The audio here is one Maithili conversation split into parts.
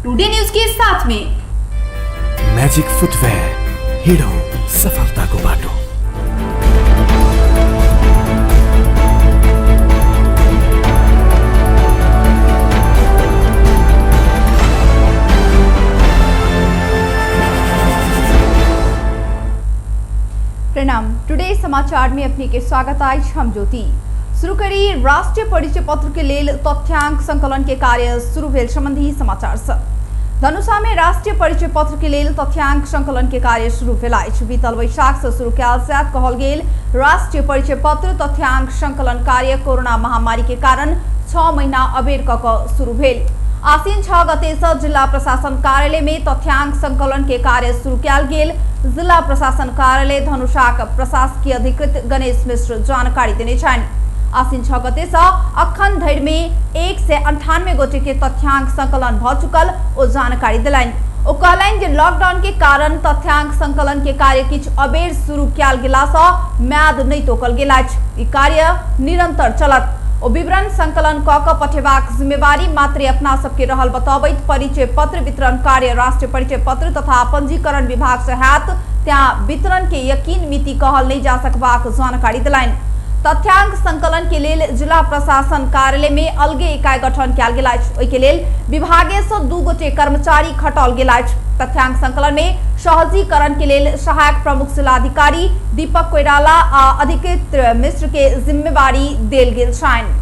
टुडे न्यूज के साथ में। म्याजिक फुटवेयर, हिँडौँ सफलताको बाटो। प्रणाम, टुडे समाचार में अपने के स्वागत अछि। हम ज्योति। शुरू करी राष्ट्रीय परिचय पत्र के लेल तथ्यांक संकलन के कार्य शुरू भेल संबंधी समाचार से। धनुषा में राष्ट्रीय परिचय पत्र के लेल तथ्यांक संकलन के कार्य शुरू भेल अछि। बीतल वैशाख से शुरू कयल जायत कहल गेल राष्ट्रीय परिचय पत्र तथ्यांक संकलन कार्य कोरोना महामारी के कारण 6 महीना अबेर क कऽ शुरू भेल। आसिन 6 गते से जिला प्रशासन कार्यालय में तथ्यांक संकलन के कार्य शुरू कयल गेल जिला प्रशासन कार्यालय धनुषाक प्रशासकीय अधिकृत गणेश मिश्र जानकारी देने छनि। आसिन 6 गते से अखन धरि में 198 गोटे के तथ्यांक संकलन भ चुकल ओ जानकारी देलनि। ओ कहलनि जे लॉकडाउन के कारण तथ्यांक संकलन के कार्य किछु अबेर शुरू कयल गेला सँ म्याद नहि तोकल गेल अछि। ई कार्य निरंतर चलत। ओ विवरण संकलन क कऽ पठेबाक जिम्मेवारी मात्रे अपना सबके रहल बतबैत परिचय पत्र वितरण कार्य राष्ट्रीय परिचय पत्र तथा पंजीकरण विभाग से हैत, त्यां वितरण के यकीन मिति कहल नहि जा सकबाक जानकारी देलनि। तथ्यांक संकलन के लेल जिला प्रशासन कार्यालय में अलगे इकाई गठन कयल गेल अछि। ओहि के लेल विभागे से 2 गोटे कर्मचारी खटाओल गेल अछि। तथ्यांक संकलन में सहजीकरण के लेल सहायक प्रमुख जिलाधिकारी दीपक कोइराला आ अधिकृत मिश्र के जिम्मेवारी देल गेल छनि।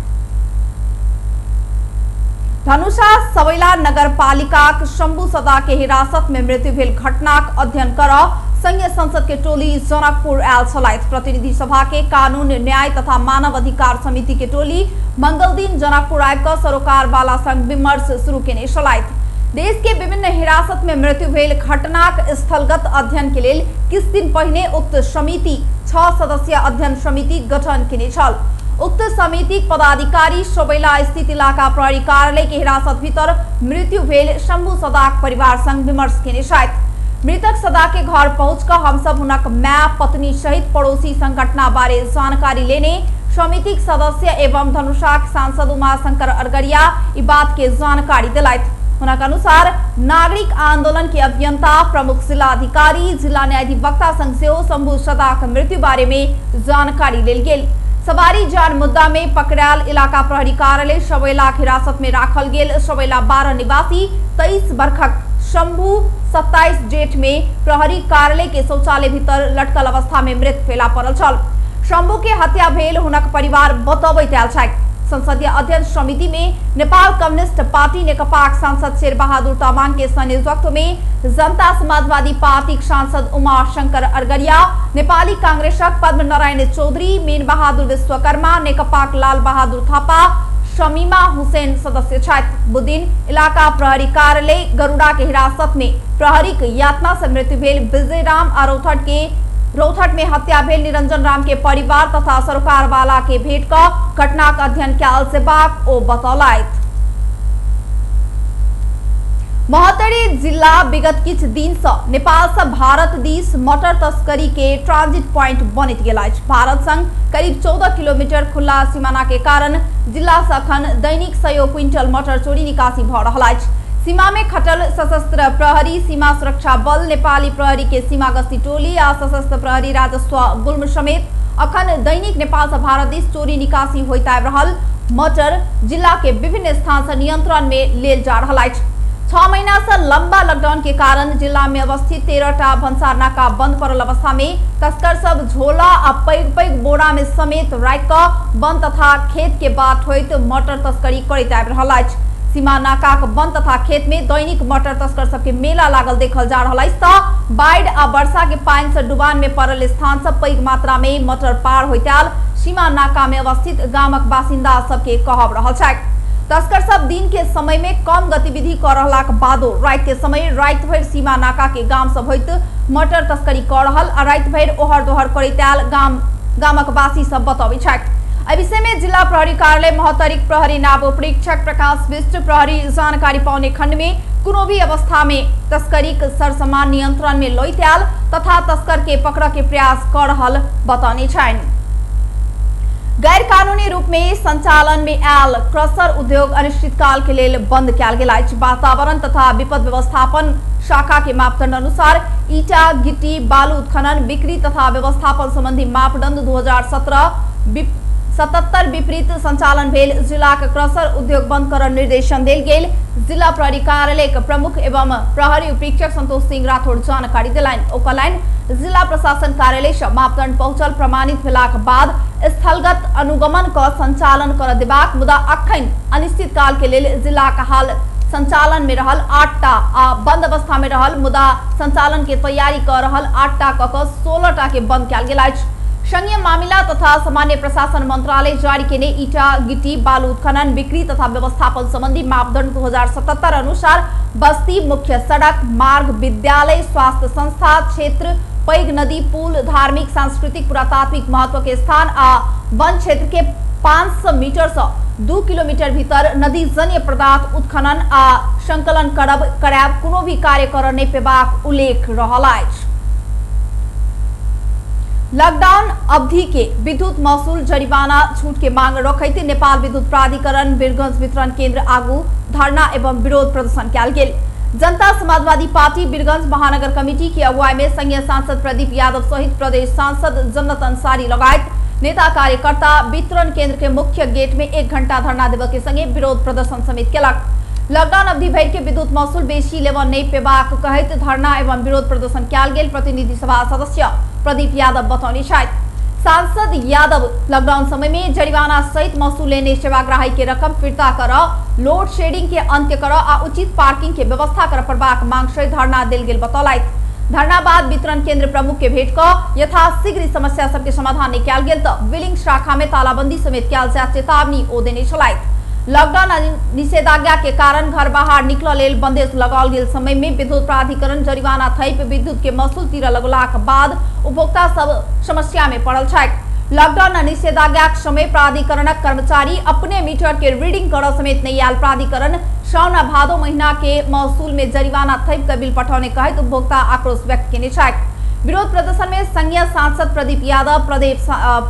धनुषा सबैला नगर पालिकाक शंभू सदा के हिरासत में मृत्यु भेल घटनाक अध्ययन कर संघीय संसद के टोली जनकपुर आयल छलथि। प्रतिनिधि सभा के कानून न्याय तथा मानव अधिकार समिति के टोली मंगल दिन जनकपुर आबि कऽ सरोकार वाला संग विमर्श शुरू केने छलथि। देश के विभिन्न हिरासत में मृत्यु भेल घटनाक स्थलगत अध्ययन के लेल किछु दिन पहिने उक्त समिति 6 सदस्यीय अध्ययन समिति गठन केने छल। उक्त समितिक पदाधिकारी सबैला स्थित इलाका प्रहरी कार्यालय के हिरासत भीतर मृत्यु भेल शंभू सदाक परिवार संग विमर्श केने छथि। मृतक सदा के घर पहुंच कऽ हमसब हुनक my पत्नी सहित पड़ोसी संग घटना बारे जानकारी लेने समितिक सदस्य एवं धनुषाक सांसद उमाशंकर अरगरिया ई बात के जानकारी दिलथि। हुनक अनुसार नागरिक आंदोलन के अभियंता, प्रमुख जिलाधिकारी, जिला न्यायाधिवक्ता संग सेहो शंभू सदाक मृत्यु बारे में जानकारी लेल गेल। सवारी जान मुद्दा में पकड़ायल इलाका प्रहरी कार्यालय सबैलाक हिरासत में राखल गेल सबैला 12 निवासी 23 बरखक शंभू 27 जेठ में प्रहरी कार्यालय के शौचालय भीतर लटकल अवस्था में मृत भेला पड़ल छल। शंभू के हत्या भेल हुनक परिवार बतबैत आयल छथि। संसदीय अध्ययन समिति में नेपाल कम्युनिस्ट पार्टी नेकपाक सांसद शेर बहादुर तामाङ के संयोजकत्व में जनता समाजवादी पार्टी सांसद उमा शंकर अरगरिया, नेपाली कांग्रेसक पद्म नारायण चौधरी, मीन बहादुर विश्वकर्मा, नेकपाक लाल बहादुर थापा, शमीमा हुसैन सदस्य छथि। बुधदिन इलाका प्रहरी कार्यालय गरुड़ा के हिरासत में प्रहरीक यातना से मृत्यु भेल विजय राम आ रौथट में हत्या भेल निरंजन राम के परिवार तथा सरोकार वाला के भेंट क घटनाक अध्ययन कयल जेबाक ओ बतौलथि। महोत्तरी जिला विगत किछु दिन से नेपाल से भारत दिस मटर तस्करी के ट्रांजिट पॉइंट बनैत गेल अछि। भारत संग करीब 14 किलोमीटर खुला सीमाना के कारण जिला से अखन दैनिक 100 क्विंटल मटर चोरी निकासी भ रहल अछि। सीमा में खटल सशस्त्र प्रहरी, सीमा सुरक्षा बल, नेपाली प्रहरी के सीमा गस्ती टोली आ सशस्त्र प्रहरी राजस्व गुल्म समेत अखन दैनिक नेपाल से भारत दिस चोरी निकासी होइत आबि रहल मटर जिला के विभिन्न स्थान से नियंत्रण में लेल जा रहल अछि। 6 महीना से लंबा लॉकडाउन के कारण जिला में अवस्थित 13टा भंसार नाका बंद पड़ल अवस्था में तस्कर सब झोला आ पैघ पैघ बोरा में समेत राखि कऽ वन तथा खेत के बाट होइत मटर तस्करी करैत आबि रहल अछि। सीमा नाकाक वन तथा खेत में दैनिक मटर तस्कर सबके मेला लागल देखल जा रहल अछि तऽ बाढ़ि आ वर्षा के पानि से डुबान में पड़ल स्थान से पैघ मात्रा में मटर पार होइत आयल सीमा नाका में अवस्थित गामक बासिन्दा सबके कहब रहल छैक। तस्कर सब दिन के समय में कम गतिविधि कऽ रहलाक बादो राति के समय राति भरि सीमा नाका के गाम सब होइत मटर तस्करी कऽ रहल आ राति भरि ओहर दोहर करैत आयल गामक वासी सब बतबै छथि। एहि विषय में जिला प्रहरी कार्यालय महोत्तरीक प्रहरी नायब उपरीक्षक प्रकाश विष्ट प्रहरी जानकारी पौने खंड में कोनो भी अवस्था में तस्करीक सरसामान नियंत्रण में लैत आयल तथा तस्कर के पकड़ के प्रयास कऽ रहल बतौने छनि। गैर कानूनी रूप में संचालन में आयल क्रसर उद्योग अनिश्चितकाल के लेल बंद कयल गेल अछि। वातावरण तथा विपद व्यवस्थापन शाखा के मापदंड अनुसार ईटा गिट्टी बालू उत्खनन बिक्री तथा व्यवस्थापन संबंधी मापदंड 2017 77 विपरीत संचालन भेल जिलाक क्रसर उद्योग बंद करऽ निर्देशन देल गेल जिला प्रहरी कार्यालय के प्रमुख एवं प्रहरी उपरीक्षक संतोष सिंह राठौड़ जानकारी देलनि। ओ कहलनि जिला प्रशासन कार्यालय सँ मापदंड पहुंचल प्रमाणित भेलाक बाद स्थलगत अनुगमन क संचालन करऽ देबाक, मुदा अखन अनिश्चित काल के लेल जिलाक हाल संचालन में रहल 8टा आ बंद अवस्था में रहल मुदा संचालन के तैयारी क रहल 8टा क क 16टा के बंद कयल गेल अछि। संघीय मामिला तथा सामान्य प्रशासन मंत्रालय जारी केने ईटा गिट्टी बालू उत्खनन बिक्री तथा व्यवस्थापन संबंधी मापदंड 2077 अनुसार बस्ती, मुख्य सड़क मार्ग, विद्यालय, स्वास्थ्य संस्था क्षेत्र, पैघ नदी, पुल, धार्मिक, सांस्कृतिक, पुरातात्विक महत्व के स्थान आ वन क्षेत्र के 500 मीटर से 2 किलोमीटर भीतर नदी जन्य पदार्थ उत्खनन आ संकलन करब करायब कोनो भी कार्य करऽ नहि पेबाक उल्लेख रहल अछि। लॉकडाउन अवधि के विद्युत महसूल जरिमाना छूट के मांग रखैत नेपाल विद्युत प्राधिकरण वीरगंज वितरण केंद्र आगू धरना एवं विरोध प्रदर्शन कयल गेल। जनता समाजवादी पार्टी वीरगंज महानगर कमिटी के अगुवाई में संघीय सांसद प्रदीप यादव सहित प्रदेश सांसद जन्नत अंसारी लगायत नेता कार्यकर्ता वितरण केंद्र के मुख्य गेट में 1 घंटा धरना देवे के संगे विरोध प्रदर्शन समेत केलक। लॉकडाउन अवधि भरि के विद्युत महसूल बेसी लेबऽ नहि पेबाक कहैत धरना एवं विरोध प्रदर्शन कयल गेल प्रतिनिधि सभा सदस्य प्रदीप यादव बतौने छथि। सांसद यादव लॉकडाउन समय में जरिमाना सहित महसूल लेने सेवाग्राही के रकम फिर्ता करऽ, लोड शेडिंग के अंत्य करऽ आ उचित पार्किंग के व्यवस्था करऽ पड़बाक मांग सहित धरना देल गेल बतौलथि। धरना बाद वितरण केंद्र प्रमुख के भेंट कऽ यथाशीघ्र समस्या सबके समाधान नहि कयल गेल तऽ बिलिंग शाखा में तालाबंदी समेत कयल जायत चेतावनी ओ देने छलथि। लॉकडाउन आ निषेधाज्ञा के कारण घर बाहर निकलऽ लेल बंदिश लगाओल गेल समय में विद्युत प्राधिकरण जरिमाना थैप विद्युत के महसूल तीरऽ लगलाक बाद उपभोक्ता सब समस्या में पड़ल छथि। लॉकडाउन आ निषेधाज्ञाक समय प्राधिकरणक कर्मचारी अपने मीटर के रीडिंग करऽ समेत नहि आयल प्राधिकरण साउन आ भादो महीना के महसूल में जरिमाना थैप कऽ बिल पठौने कहैत उपभोक्ता आक्रोश व्यक्त केने छथि। विरोध प्रदर्शन में संघीय सांसद प्रदीप यादव,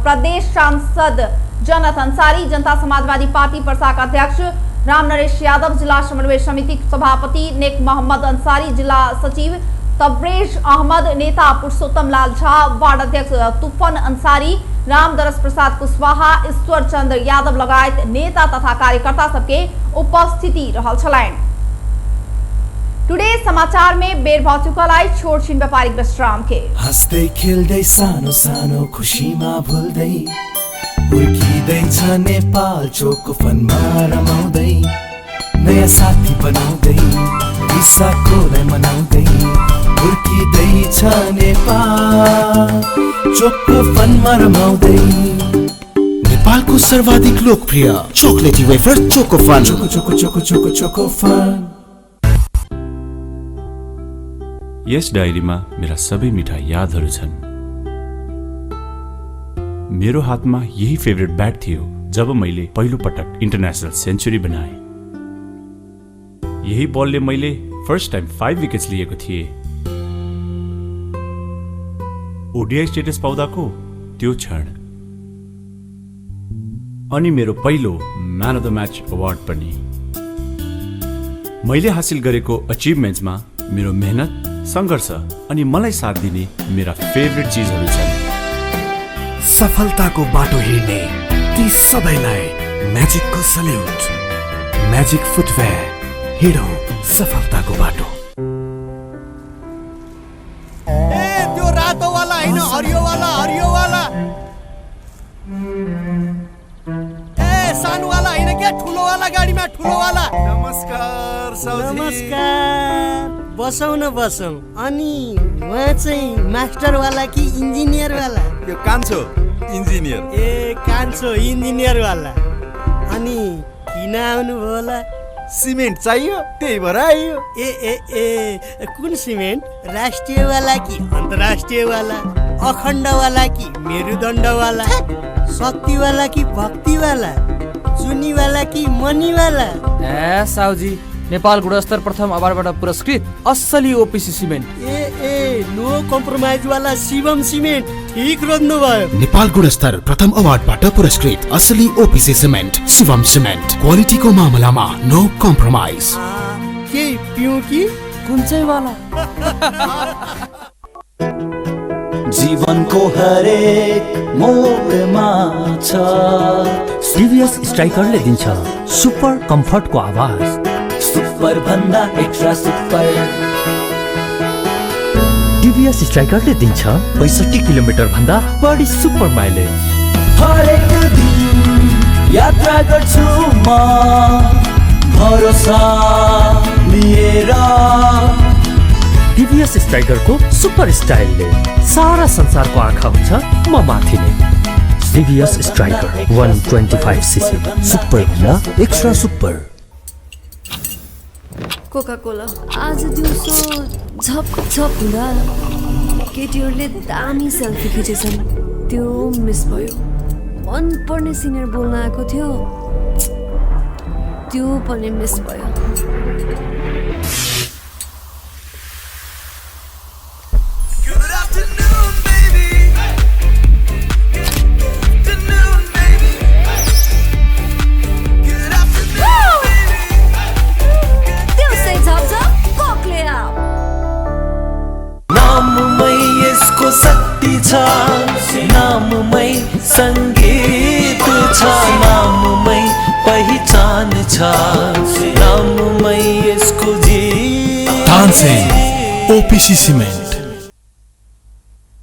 प्रदेश सांसद जनत अंसारी, जनता समाजवादी पार्टी परसाक अध्यक्ष राम नरेश यादव, जिला समन्वय समिति सभापति नेक मोहम्मद अंसारी, जिला सचिव तबरेज अहमद, नेता पुरुषोत्तम लाल झा, वार्ड अध्यक्ष तुफन अंसारी, रामदरस प्रसाद कुशवाहा, ईश्वर चंद्र यादव लगायत नेता तथा कार्यकर्ता सबके उपस्थिति रहल छलनि। टुडे समाचार में बेर भ चुकल अछि छोट छिन व्यापारिक विश्राम के। हाँस्दै खेल्दै सानो सानो खुसीमा भुल्दै हुर्किँदैछ नेपाल चोको फनमा रमाउँदै नयाँ साथी बनाउँदै रिसाकोलाई मनाउँदै हुर्किँदैछ नेपाल चोको फनमा रमाउँदै। नेपालको सर्वाधिक लोकप्रिय चोकलेटी wafer choco fun. Choco choco choco choco choco fun. यस डायरीमा मेरा सबै मिठा यादहरू छन्। मेरो हातमा यही फेभरेट ब्याट थियो जब मैले पहिलो पटक इन्टरनेसनल सेन्चुरी बनाएँ। यही बलले मैले फर्स्ट टाइम 5 विकेट्स लिएको थिएँ। ओडिआई स्टेटस पाउँदाको त्यो क्षण अनि मेरो पहिलो man of the match award पनि। मैले हासिल गरेको अचिभमेन्ट्समा मेरो मेहनत, सङ्घर्ष अनि मलाई साथ दिने मेरा फेभरेट चिजहरू छन्। सफलताको बाटो हिँड्ने ती सबैलाई म्याजिकको सल्युट। म्याजिक फुटवेयर, हिँडौँ सफलताको बाटो। ए त्यो रातोवाला होइन, हरियोवाला, हरियोवाला। ए सानोवाला होइन क्या, ठुलोवाला गाडीमा, ठुलोवाला। नमस्कार साउजी। नमस्कार, बसौँ न बसौँ। अनि उहाँ चाहिँ मास्टरवाला कि इन्जिनियरवाला? यो कान्छो इन्जिनियर। ए कान्छो इन्जिनियरवाला। अनि किन आउनुभयो होला? सिमेन्ट चाहियो, त्यही भएर आइयो। ए ए ए कुन सिमेन्ट? राष्ट्रियवाला कि अन्तर्राष्ट्रियवाला? अखण्डवाला कि मेरुदण्डवाला? शक्तिवाला कि भक्तिवाला? चुनीवाला कि मनीवाला? ए साउजी, नेपाल गुणस्तर प्रथम अवार्डबाट पुरस्कृत असली ओपिसी सिमेन्ट। ए ए नो कम्प्रोमाइज वाला शिवम सिमेन्ट ठीक रोज्नु भयो। नेपाल गुणस्तर प्रथम अवार्डबाट पुरस्कृत असली ओपिसी सिमेन्ट शिवम सिमेन्ट, क्वालिटीको मामलामा नो कम्प्रोमाइज। के पिउँ कि कुन चाहिँ वाला? जीवनको हरेक मोडमा छ टिभीएस स्ट्राइकरले दिन्छ सुपर कम्फर्टको आवाज, सुपर भन्दा एक्स्ट्रा सुपर। टिभीएस स्ट्राइकरले दिन्छ 65 किलोमिटर भन्दा बढी सुपर माइलेज। हरेक दिन यात्रा गर्छु म भरोसा लिएर। टिभीएस स्ट्राइकरको सुपर स्टाइलले सारा संसारको आँखा हुन्छ म माथि नै। टिभीएस स्ट्राइकर 125 सीसी, सुपर भन्दा एक्स्ट्रा सुपर। कोका कोला आज दिउँसो झप झप हुँदा केटीहरूले दामी सेल्फी खिचेछन्, त्यो मिस भयो। मनपर्ने सिनियर बोल्न आएको थियो, त्यो पनि मिस भयो। नाममै यसको शक्ति छ, नाममै सङ्गीत छ, नाममै पहिचान छ, नाममै यसको जीवन। Tansen OPC cement.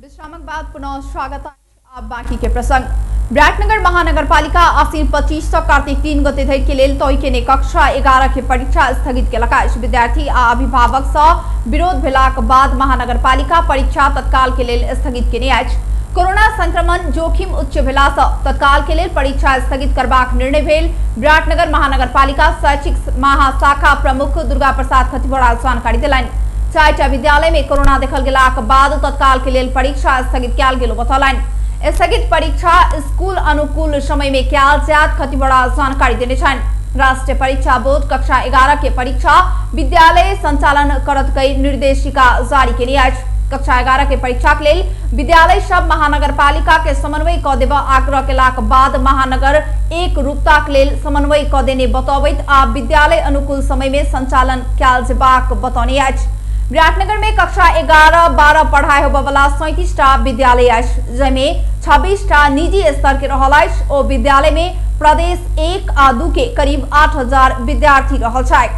विश्रामक बाद पुनः स्वागत। अब बाकी के प्रसंग। विराटनगर महानगरपालिका आसिन 25 सँ कार्तिक 3 गते धरि के लेल तय केने कक्षा 11 के परीक्षा स्थगित केलक अछि। विद्यार्थी आ अभिभावक सँ विरोध भेलाक बाद महानगरपालिका परीक्षा तत्काल के लेल स्थगित केने अछि। कोरोना संक्रमण जोखिम उच्च भेला सँ तत्काल के लेल परीक्षा स्थगित करबाक निर्णय भेल विराटनगर महानगरपालिका शैक्षिक महाशाखा प्रमुख दुर्गा प्रसाद खतिवड़ा जानकारी देलनि। 4टा विद्यालय में कोरोना देखल गेलाक बाद तत्काल के लेल परीक्षा स्थगित कयल गेल बतौलनि। स्थगित परीक्षा स्कूल अनुकूल समय में कयल जायत खतिवड़ा जानकारी देने छनि। राष्ट्रीय परीक्षा बोर्ड कक्षा 11 के परीक्षा विद्यालय संचालन करत कई निर्देशिका जारी केने अछि। कक्षा 11 के परीक्षा के लेल विद्यालय सब महानगरपालिका के समन्वय क देब आग्रह केलाक बाद महानगर एक रूपता के लेल समन्वय क देने बतौबैत आ विद्यालय अनुकूल समय में संचालन कयल जेबाक बतौने अछि। विराटनगर में कक्षा 11, 12 पढ़ाई होबयवला 37 टा विद्यालय अछि, जाहिमे 26 टा निजी स्तर के रहल अछि। ओ विद्यालय में प्रदेश 1 आ 2 के करीब 8000 विद्यार्थी रहल छथि।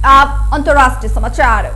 आप अंतर्राष्ट्रीय समाचार।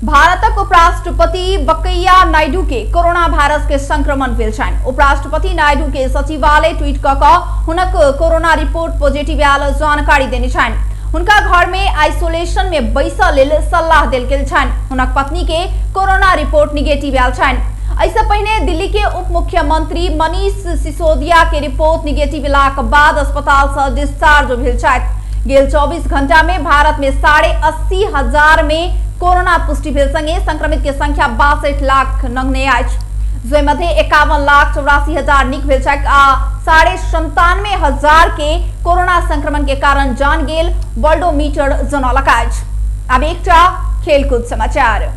भारतक उपराष्ट्रपति वेंकैया नायडू के कोरोना वायरस के संक्रमण भेल छनि। उपराष्ट्रपति नायडू के सचिवालय ट्वीट क क हुनक कोरोना रिपोर्ट पॉजिटिव आयल जानकारी देने छनि। हुनका घर में आइसोलेशन में बैसऽ लेल सलाह देल गेल छनि। हुनक पत्नी के कोरोना रिपोर्ट निगेटिव आयल छनि। एहिसँ पहिने दिल्ली के उप मुख्यमंत्री मनीष सिसोदिया के रिपोर्ट निगेटिव एलाक बाद अस्पताल से डिस्चार्ज भेल छथि। गेल 24 घंटा में भारत में 80,500 में कोरोना पुष्टि भेल संगे संक्रमित के संख्या 62 लाख नंगने अछि, जाहिमध्ये 51,84,000 निक भेल छैक आ 97,500 के कोरोना संक्रमण के कारण जान गेल वर्ल्डोमीटर जनौलक अछि। अब एकटा खेलकूद समाचार।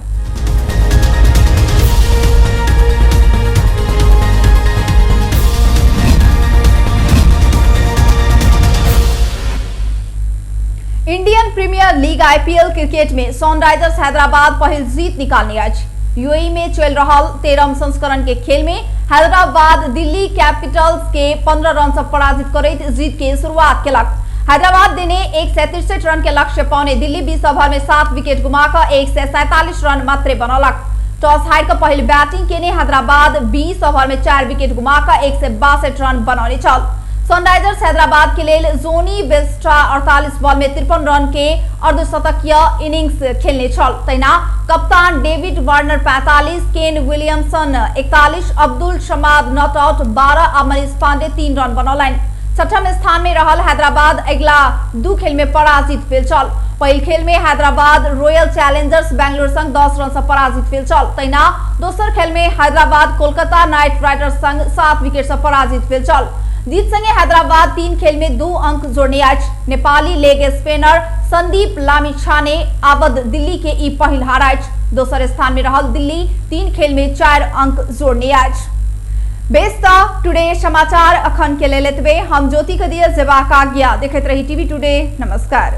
Indian Premier League IPL cricket में सनराइजर्स हैदराबाद पहिल जीत निकालने अछि। यूएई में चल रहा 13 संस्करण के खेल में हैदराबाद दिल्ली कैपिटल्स के 15 रन से पराजित करैत जीत के शुरुआत केलक। हैदराबाद देने 163 रन के लक्ष्य पौने दिल्ली 20 ओवर में 7 विकेट गुमाकर 147 रन मात्र बनौलक। टॉस हार के पहिल बैटिंग केने हैदराबाद 20 ओवर में 4 विकेट गुमाकर 162 रन बनौने छल। सनराइजर्स हैदराबाद के लेल जोनी बेस्ट्रा 48 बॉल में 53 रन के अर्धशतकीय इनिंग्स खेलने छल। तहिना कप्तान David Warner 45, Kane Williamson 41, Abdul Samad not out 12 आ मनीष पांडे 3 रन बनौलनि। छठम स्थान में रहल हैदराबाद अगिला 2 खेल में पराजित भेल छल। पहिल खेल में हैदराबाद रॉयल चैलेंजर्स बेंगलुरु संग 10 रन से पराजित भेल छल। तहिना दोसर खेल में हैदराबाद कोलकाता नाइट राइडर्स संग 7 विकेट से पराजित भेल छल। जीत संगे हैदराबाद 3 खेल में 2 अंक जोड़ने अछि। नेपाली लेग स्पिनर संदीप लामिछाने आबद दिल्ली के ई पहिल हार अछि। दोसर स्थान में रहल दिल्ली 3 खेल में 4 अंक जोड़ने अछि। बेस त टुडे समाचार अखन के लेल एतबे। हम ज्योति के दिए जेबाक आज्ञा। देखैत रही टीवी टुडे। नमस्कार।